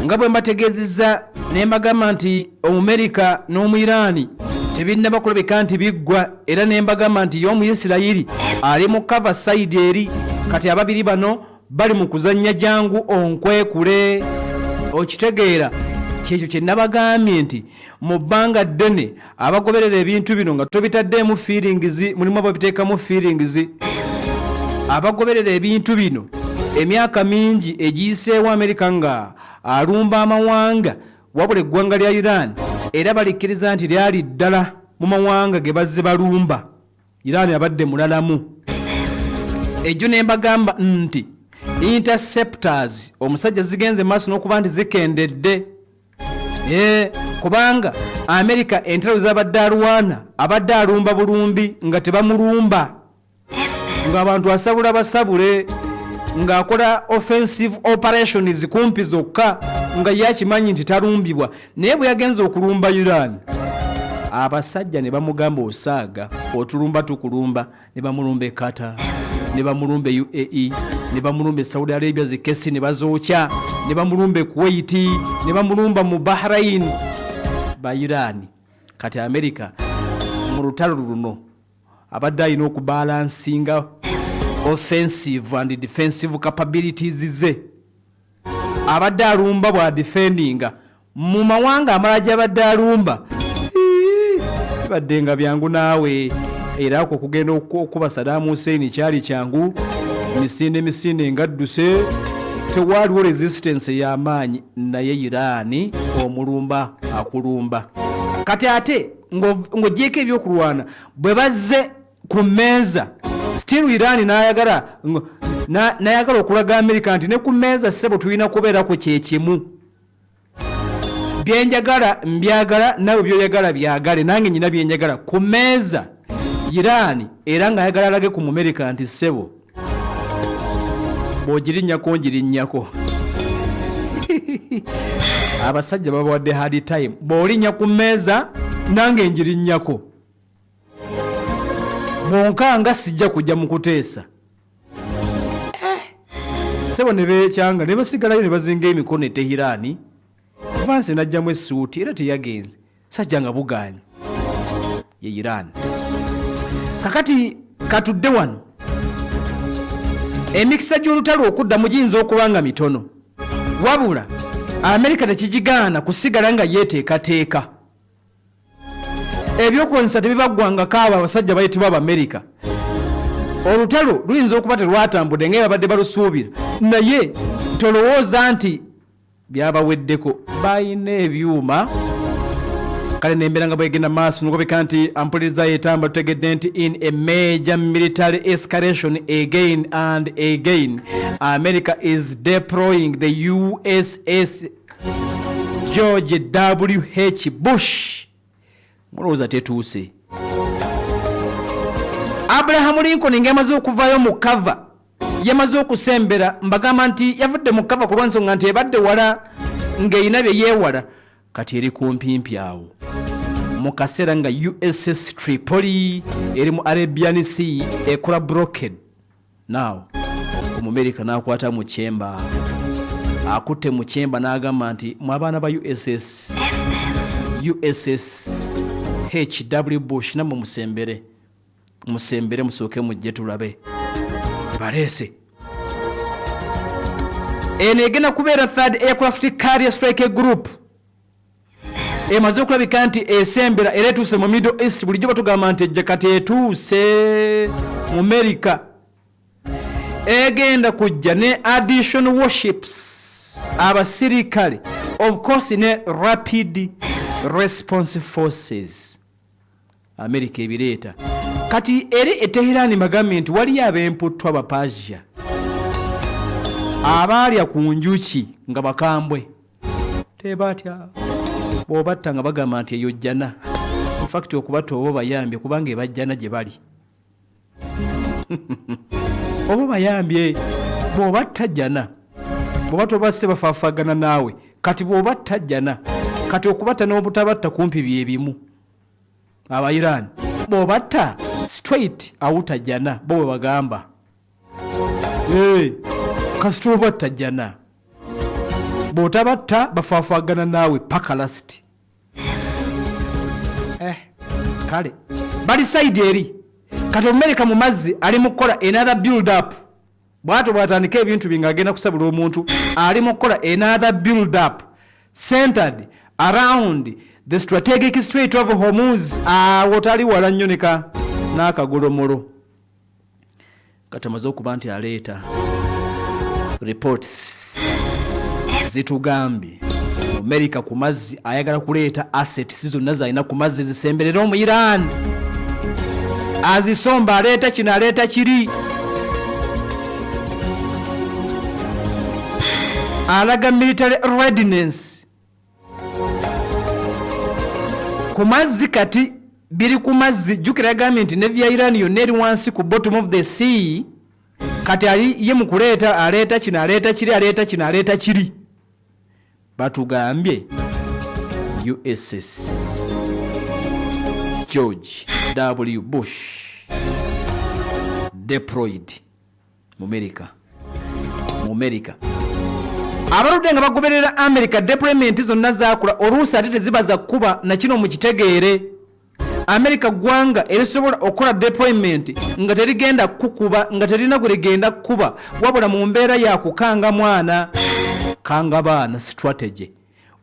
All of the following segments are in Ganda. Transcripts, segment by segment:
Nga bwe mbategeezezza ne mbagamba nti Omumerika n'Omuiraani tebinnaba kulabika nti biggwa, era ne mbagamba nti ye Omuyisirayiri ali mu cover side eri. Kati ababiri bano bali mu kuzannya jangu onkwekule, okitegeera? Kyekyo kye nabagambye nti mu bbanga ddene abagoberera ebintu bino nga tobitaddeemu feelings, mulimu ababiteekamu feelings. Abagoberera ebintu bino emyaka mingi egiyiseewo Amerika nga alumba amawanga, wabula eggwanga lya Iran era balikkiriza nti lyali ddala mu mawanga ge bazze balumba. Iran abadde mulalamu. Ejjo ne mbagamba nti interceptors omusajja zigenze maaso n'okuba nti zikendedde. Kubanga Amerika entalo zabadde alwana abadde alumba bulumbi nga tebamulumba, ng'abantu asabula basabule, ng'akola offensive operations kumpi zokka nga ye akimanyi nti talumbibwa. Naye bwe yagenze okulumba Iran, abasajja ne bamugamba osaaga, otulumba tukulumba. Ne bamulumba e Qatar, ne bamulumba e UAE, ne bamulumba e Saudi Arabia, zikesi ne bazookya, ne bamulumba e Kuwait, ne bamulumba mu Bahrain ba Iran. Kati America mu lutalo luno abadde alina okubalansinga offensive and defensive capabilities ze. Abadde alumba bwa defendinga mu mawanga amalala gy'abadde alumba. Bibadde nga byangu naawe, era ako okugenda okuba Saddam Hussein kyali kyangu, misinde misinde ngadduse, tewaaliwo resistance ey'amaanyi. Naye Iran omulumba akulumba. Kati ate ng'ogyeko ebyokulwana, bwe bazze ku mmeeza still Iran n'ayagala okulaga Amerika nti ne ku mmeeza ssebo tulina kubeera ku kyekimu, byenjagala mbyagala, nawe byoyagala byagale, nange nyina byenjagala ku mmeeza. Iran era ng'ayagala alage ku Mumerika nti ssebo bw'ogirinnyako ngirinnyako. Abasajja babawadde hard time, bw'olinnya ku mmeeza nange ngirinnyako, bwonkanga sijja kujja mu kuteesa. Sebo ne beekyanga ne basigalayo ne bazinga emikono e Tehirani. Vance n'ajjamu essuuti era teyagenze, sajja nga bugaanyi ye Iran. Kakati katudde wano, emikisa gy'olutalo okuddamu giyinza okuba nga mitono, wabula Amerika tekigigaana kusigala nga yeeteekateeka. Ebyokulwanyisa tebibaggwangako abo abasajja bayitibwa Abamerika. Olutalo luyinza okuba terwatambudde nga babadde balusuubira, naye tolowooza nti byabaweddeko, balina ebyuma. Kale nembeera nga bwegenda maaso nokubika nti ampuliriza yetamba, tutegedde nti in a major military escalation again and again, America is deploying the USS George W.H. Bush. Mulowooza tetuuse? Abraham Lincoln nga yamaze okuvaayo mu kava, yamaze okusembera. Mbagamba nti yavudde mu kava ku lw'ensonga nti ebadde wala ng'erina bye yeewala, kati eri kumpimpi awo mu kaseera nga USS Tripoli eri mu Arabian Sea ekola blockade. Now Omumerika n'akwata mu kyemba, akutte mu kyemba n'agamba nti mwe abaana ba USS HW Bush, nammwe musembere, musembere, musooke mujje tulabe baleese. Eno egenda kubeera third aircraft carrier strike group emaze okulabika nti esembera era etuuse mu Middle East. Bulijjo batugamba nti ejja, kati etuuse mu America. Egenda kujja ne additional warships, abasirikale of course ne rapid response forces. America ebireeta kati eri e Tehran. Bagambye nti waliyo ab'emputtwa Abapasia abaalya ku njuki nga bakambwe, tebatya bw'obatta, nga bagamba nti eyo jjana. Infact okubatta oba obayambye, kubanga ebajjana gye bali, oba obayambye bw'obatta jjana, bw'oba tobasse bafaafagana naawe. Kati bw'obatta jjana, kati okubatta n'obutabatta kumpi bye bimu. Aba Iran bw'obatta straight awuta jjana, bo bwe bagamba. Kasita obatta jjana. Bw'otabatta bafaafagana naawe paka last. Kale bali side eri. Kati Omumerika mu mazzi ali mu kukola another build up. Bw'atyo bw'atandika ebintu bye ng'agenda kusabula omuntu, ali mu kukola another build up centered around the strategic Strait of Hormuz. Awo tali wala nnyo neka n'akagolomolo. Kati amaze okuba nti aleeta reports zitugambye America ku mazzi ayagala kuleeta assets zonna zalina ku mazzi zisemberere omu Iran, azisomba, aleeta kino, aleeta kiri, alaga military readiness ku mazzi. Kati biri ku mazzi. Jjukira yagambye nti navy ya Iran yonna eri wansi ku bottom of the sea. Kati ali ye mu kuleeta, aleeta kino, aleeta kiri, aleeta kino, aleeta kiri. Batugambye USS George W Bush deployed mu America. Mu America abaludde nga bagoberera America, deployment zonna zakola oluusi ate teziba za kkuba. Nakino mukitegeere, America ggwanga erisobola okukola deployment nga terigenda kukuba, nga terina gwe ligenda kukuba, wabula mu mbeera ya kukanga mwana, kanga baana strategy.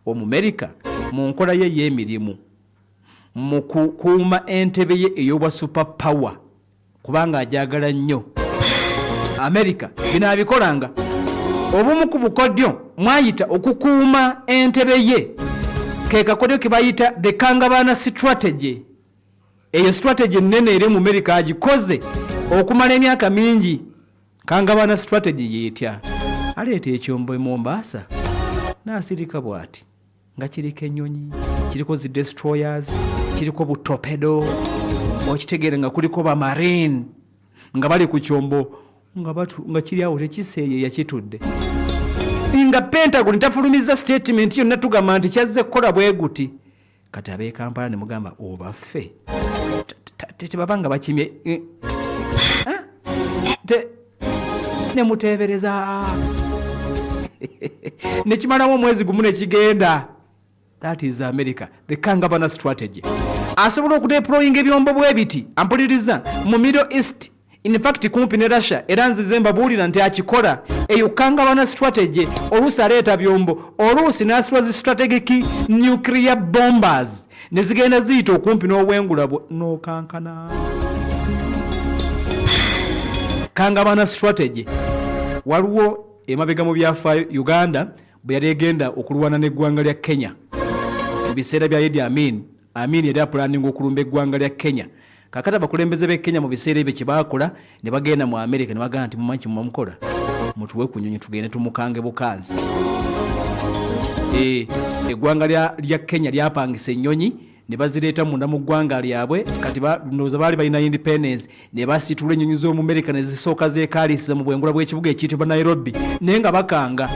Omumerika mu nkola ye ey'emirimu mu kukuuma entebe ye ey'obwa super power, kubanga ajagala nnyo Amerika, bino abikolanga obumu ku bukodyo mwayita okukuuma entebe ye, ke kakodyo ke bayita the kangabaana strategy. Eyo strategy ennene eri mu Amerika, agikoze okumala emyaka mingi. Kangabaana strategy yeetya? Aleeta ekyombo e Mombasa n'asirika bw'ati nga kiriko ennyonyi, kiriko zi destroyers, kiriko bu torpedo, okitegeere nga kuliko ba marine nga bali ku kyombo nga batu, nga kiri awo tekiseeyeeya, kitudde nga Pentagon tafulumizza statement yonna. Tugamba nti kyazze kukola bwe guti. Kati ab'e Kampala ne mugamba obaffe tebaba nga bakimye, ne muteebereza nekimalamu omwezi gumu nekigenda. That is America, the kangabana strategy. Asobola okudeployinga ebyombo bwe biti, ampuliriza, mu Middle East, in fact kumpi ne Russia. Era nzize mbabuulira nti akikola eyo kangabana strategy. Oluusi aleeta byombo, oluusi n'asitula zi strategic nuclear bombers ne zigenda ziyita okumpi n'obwengula bwo n'okankana. Kangabana strategy. Waliwo emabega mu byafaayo, Uganda bwe yali egenda okulwana n'eggwanga lya Kenya mu biseera bya Idi Amin. Amin yali apulaninga okulumba eggwanga lya Kenya. Kakati abakulembeze b'e Kenya mu biseera ebyo kye baakola, ne bagenda mu America ne bagamba nti, "Mumanyi kyemubamukola, mutuwe ku nyonyi tugende tumukange bukanzi." Eggwanga lya Kenya lyapangisa ennyonyi ne bazireeta munda mu ggwanga lyabwe. Kati ndowooza baali balina independence, ne basitula ennyonyi z'omu America ne zisooka zeekaalisiza mu bwengula bw'ekibuga ekiyitibwa Nairobi, naye nga bakanga,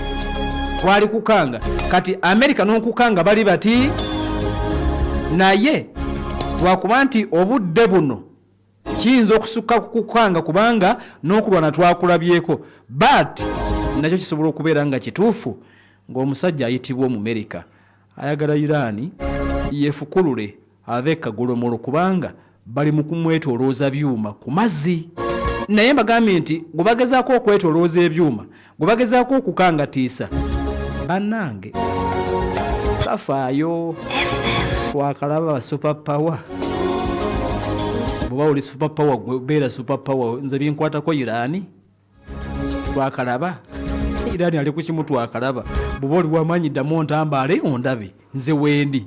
kwali kukanga. Kati America n'okukanga bali bati, naye lwakuba nti obudde buno kiyinza okusukka ku kukanga, kubanga n'okulwana twakulabyeko. But nakyo kisobola okubeera nga kituufu ng'omusajja ayitibwa Omumerika ayagala Iraani yeefukulule ave ekagolomolo, kubanga bali mu kumwetolooza byuma ku mazzi. Naye mbagambye nti gwe bagezaako okwetolooza ebyuma, gwe bagezaako okukangatiisa, bannange tafaayo. Twakalaba ba super power. Bw'oba oli super power, gwe beera super power. Nze binkwatako Iraani, twakalaba Iraani ali ku kimu, twakalaba. Bw'oba oli wamaanyi, ddamu ontambaale ondabe nze wendi.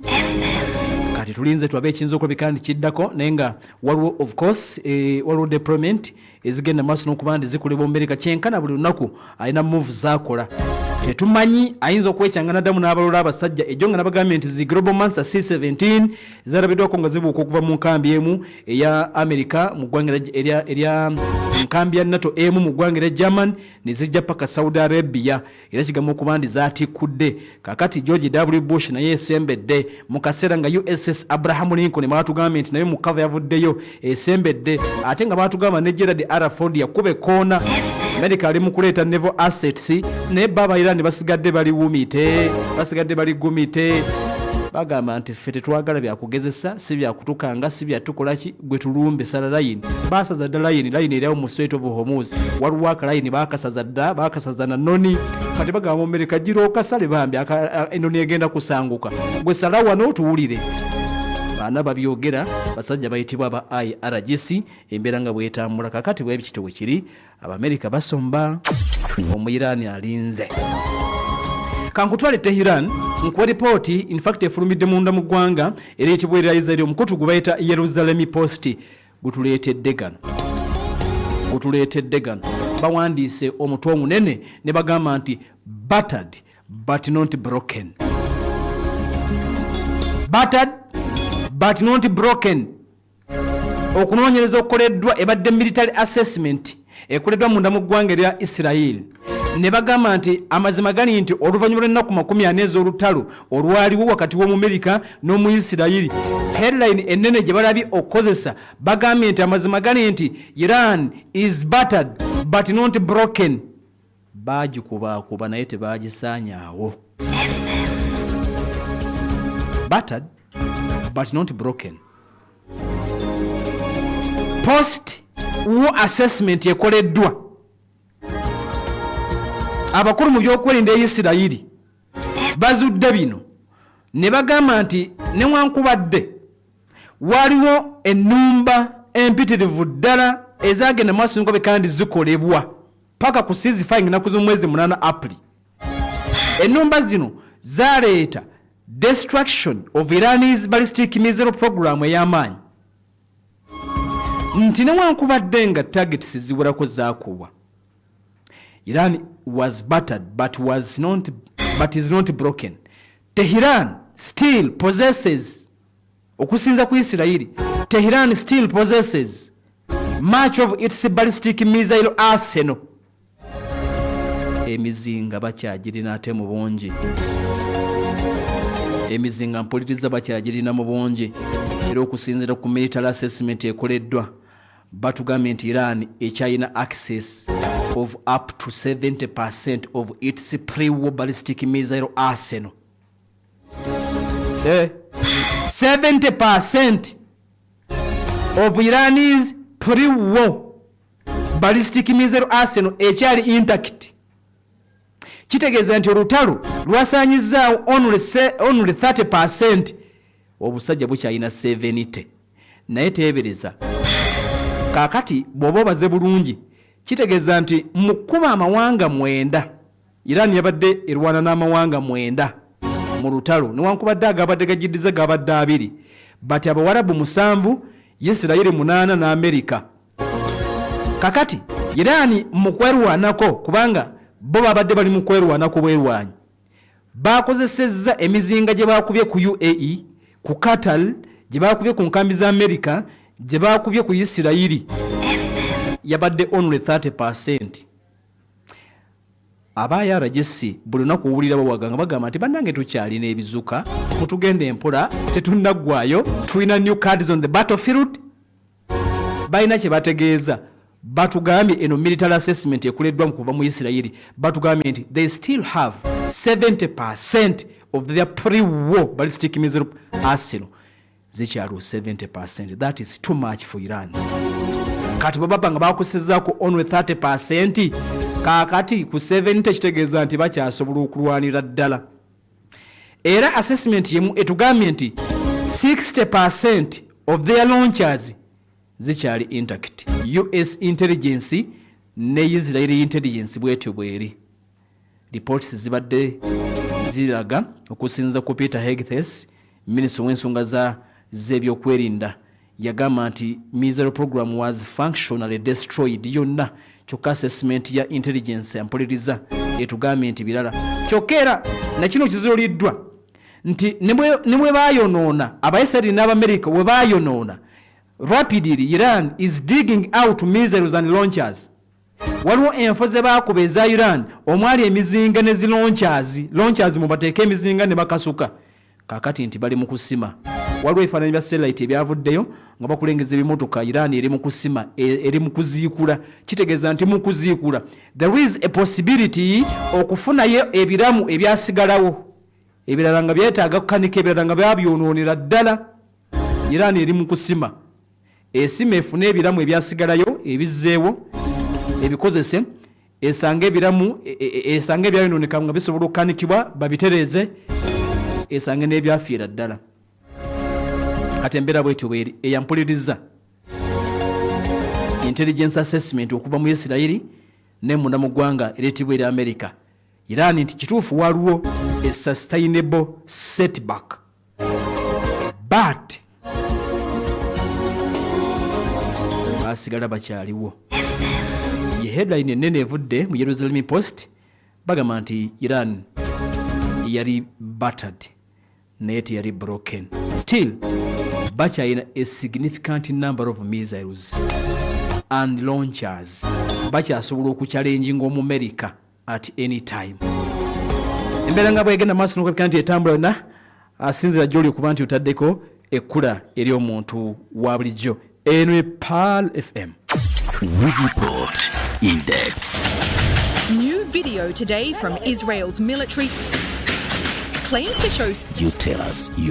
Kati tulinze tulabe ekiyinza okulabika nti kiddako. Naye nga waliwo, of course, waliwo deployment ezigenda maaso n'okuba nti zikolebwa Omumerika kyenkana buli lunaku. Alina move zakola, tetumanyi ayinza okwekyanga naddamu n'abalola abasajja ejjo nga nabagambye nti zi Global Master C17 zalabiddwako nga zibuuka okuva mu nkambi emu eya America mu ggwanga erya nkambi ya NATO emu mu ggwanga erya German ne zijja paka Saudi Arabia. Era kigamba okuba nti zaatikkudde kakati George W Bush naye esembedde mu kaseera nga USS Abraham Lincoln baatugambye nti naye mu kava yavuddeyo esembedde, ate nga baatugamba ne Gerald R Ford yakuba ekkoona. America ali mu kuleeta naval assets, naye bo aba Iran basigadde bali wumite, basigadde bali gumite. Bagamba nti ffe tetwagala byakugezesa, si byakutukanga, si byatukolaki. Gwe tulumbe, sala layini. Basaza dda layini, layini erawo mu Strait of Hormuz. Waliwo akalayini bakasaza dda, bakasaza na noni. Kati bagamba mu Amerika, gira okasale bambi, enoni egenda kusanguka. Gwe sala wano otuwulire. Baana babyogera, basajja bayitibwa aba IRGC. Embeera nga bwetambula kakati bwebikito bwe kiri, Abamerika basomba, Omuyiraani alinze. Kankutwale Teheran nkuwa ripooti, infact efulumidde munda mu ggwanga eriyitibwa erya Israeli. Omukutu gwe bayita Yerusalemi Post gutuleetedde gano, gutuleetedde gano. Bawandiise omutwe omunene ne bagamba nti "Battered but not broken", "Battered but not broken". Okunoonyereza okukoleddwa, ebadde military assessment ekoleddwa munda mu ggwanga erya Israel, ne bagamba nti amazima gali nti oluvannyuma lw'ennaku 40 ez'olutalo olwaliwo wakati w'Omumerika n'Omuisirayiri, headline ennene gye balabye okukozesa, bagambye nti amazima gali nti Iran is battered but not broken. Baagikubaakuba naye tebagisaanyaawo. Battered but not broken. Post war assessment ekoleddwa abakulu mu byokwerinda e Isirayiri bazudde bino ne bagamba nti newankubadde waliwo ennumba empitirivu ddala ezagenda maaso nkobe kandi zikolebwa paka ku ceasefire ennaku z'omwezi 8 April, ennumba zino zaleeta destruction of Iran's ballistic missile program ey'amaanyi, nti newankubadde nga targets ziwerako zakubwa, Iran was battered but was not, but is not broken. Tehran still possesses, okusinza ku Isirayiri, Tehran still possesses much of its ballistic missile arsenal. Emizinga bakyagirina ate mu bungi. Emizinga mpuliriza bakyagirina mu bungi. Era okusinziira ku military assessment ekoleddwa, batugambye nti Iran ekyalina access of up to 70% of its pre-war ballistic missile arsenal. 70% of Iran's pre-war ballistic missile arsenal ekyali intact. Kitegeeza nti olutalo lwasanyizaawo only 30%, obusajja bukyalina 70. Naye teebereza kaakati bw'oba obaze bulungi, kitegeeza nti mu kkuba amawanga 9, Iran yabadde erwana n'amawanga 9 mu lutalo, newankubadde agabadde gagiddiza gabadde abiri, but Abawarabu 7, Isirayiri 8 n'Amerika. Kakati Iran mu kwerwanako, kubanga bo babadde bali mu kwerwanako bwerwanyi, bakozesezza emizinga gye bakubye ku UAE, ku Qatar, gye bakubye ku nkambi za Amerika, gye bakubye ku Isirayiri, yabadde only 30. Aba IRGC buli lunaku owulira bawaga nga bagamba nti bannange tukyalina ebizuka, mutugenda empola, tetunnaggwayo, tulina new cards on the battlefield. Balina kye bategeeza. Batugambye eno military assessment ekoleddwa mu kuva mu Isirayiri, batugambye nti they still have 70% of their pre-war ballistic missile arsenal, zikyaliwo 70%. That is too much for Iran. Kati bwe baba nga bakusizaako only 30%, kaakati ku 70 kitegeeza nti bakyasobola okulwanira ddala. Era assessment yemu etugambye nti 60% of their launchers zikyali intact. US intelligence ne Israeli intelligence bwetyo bweri. Reports zibadde ziraga, okusinza ku Peter Hegseth, minisita w'ensonga z'ebyokwerinda, yagamba nti missile program was functionally destroyed yonna. Kyokka assessment ya intelligence ampuliriza etugambye nti birala. Kyokka era nakino kizuuliddwa nti ne bwe bayonoona, Abaisirairi n'Abamerika bwe bayonoona, rapidly Iran is digging out missiles and launchers. Waliwo enfo ze baakuba eza Iran omwali emizinga ne zi launchers, launchers mubateeka emizinga ne bakasuka. Kakati nti bali mu kusima. Waliwo ebifaananyi bya satellite ebyavuddeyo nga bakulengeza ebimotoka. Iran eri mu kusima, eri mu kuziikula. Kitegeeza nti mu kuziikula there is a possibility okufunayo ebiramu ebyasigalawo, ebirala nga byetaaga kukanika, ebirala nga byabyonoonera ddala. Iran eri mu kusima, esima efune ebiramu ebyasigalayo ebizzeewo, ebikozese, esange ebiramu esange ebyayonooneka nga bisobola okukanikibwa babitereeze, esange n'ebyafiira ddala. Kati embeera bwetyo bweri. Eyampuliriza, intelligence assessment okuva mu Isirayiri ne munda mu ggwanga ereetibwa eri America, Iran nti kituufu waliwo a sustainable setback, but basigala bakyaliwo. Ye headline enene evudde mu Jerusalem Post. Bagamba nti Iran yali battered naye teyali broken. Still bakyalina a significant number of missiles and launchers, bakyasobola okuchallenginga Omumerika at any time. Embeera nga bwegenda maaso nokulabika nti etambula yonna, asinzira gyoli okuba nti otaddeko ekkula eri omuntu wa bulijjo. Eno e Pearl FM. We report in depth. New video today from Israel's military claims to show You tell us.